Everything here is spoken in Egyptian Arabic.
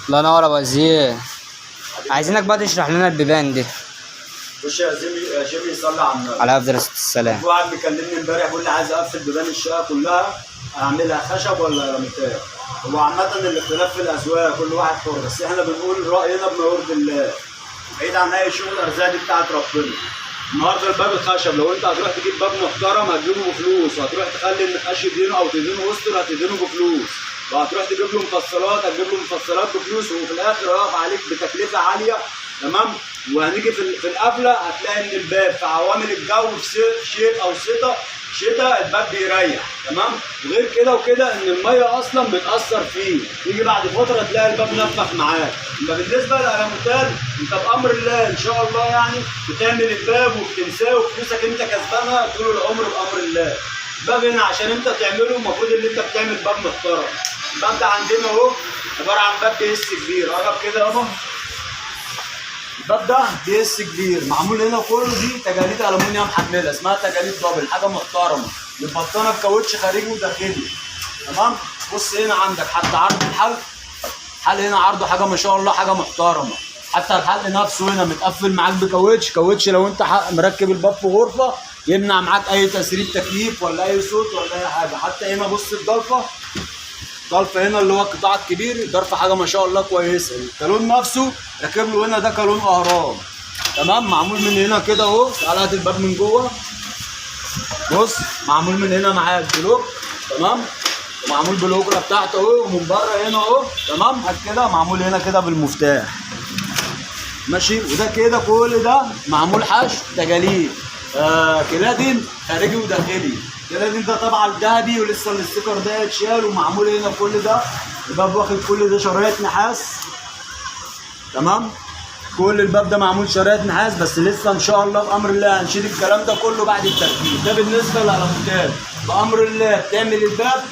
الله ينور يا ابو وزير. عايزينك بقى تشرح لنا البيبان دي. بص يا زمي يا جيمي، صلي على النبي. على افضل الصلاة والسلام. في واحد بيكلمني امبارح بيقول لي عايز اقفل بيبان الشقة كلها، اعملها خشب ولا الموتيل. هو عامة الاختلاف في الاذواق، كل واحد حر، بس احنا بنقول راينا بما يرضي الله، بعيد عن اي شغل، ارزاق دي بتاعت ربنا. النهارده الباب الخشب لو انت هتروح تجيب باب محترم هتجيبه بفلوس، وهتروح تخلي النقاش يدينه او تدينه استر هتدينه بفلوس، وهتروح تجيب له مفصلات هتجيب له مفصلات بفلوس، وفي الاخر هيقف عليك بتكلفه عالية. تمام؟ وهنيجي في القفله هتلاقي ان الباب في عوامل الجو في صيف او شتاء الباب بيريح. تمام؟ غير كده وكده ان المية اصلا بتاثر فيه، يجي بعد فترة تلاقي الباب نفخ معاك. اما بالنسبة للالموتال انت بامر الله ان شاء الله يعني بتعمل الباب وبتنساه، وفلوسك انت كسبانها طول العمر بامر الله. الباب هنا عشان انت تعمله المفروض ان انت بتعمل باب محترم. الباب ده عندنا اهو عبارة عن باب PS كبير، قرب كده يابا. الباب ده PS كبير معمول هنا كله دي تجاليد الومنيوم محمله اسمها تجاليد double، حاجة محترمه، متبطنه بكاوتش خارجي وداخلي. تمام؟ بص هنا عندك حتى عرض الحلق، الحلق هنا عرضه حاجة ما شاء الله، حاجة محترمه. حتى الحلق نفسه هنا متقفل معاك بكاوتش، كاوتش لو انت مركب الباب في غرفة يمنع معاك اي تسريب تكييف ولا اي صوت ولا اي حاجة. حتى هنا بص الضلفه، ضلفه هنا اللي هو القطاع الكبير، ضرفه حاجة ما شاء الله كويسة. الكالون نفسه راكب له هنا ده كالون اهرام. تمام؟ معمول من هنا كده اهو، تعالى هات الباب من جوه. بص معمول من هنا معاك block. تمام؟ ومعمول بالاجرة بتاعته اهو، ومن بره هنا اهو. تمام؟ هات كده معمول هنا كده بالمفتاح. ماشي؟ وده كده كل ده معمول حشو تجاليد cladding خارجي وداخلي. cladding ده طبعا ذهبي ولسه ال sticker ده اتشال، ومعمول هنا كل ده الباب واخد كل ده شرايط نحاس. تمام؟ كل الباب ده معمول شرايط نحاس، بس لسه ان شاء الله بامر الله هنشيل الكلام ده كله بعد التركيب. ده بالنسبة للالموتال، بامر الله بتعمل الباب.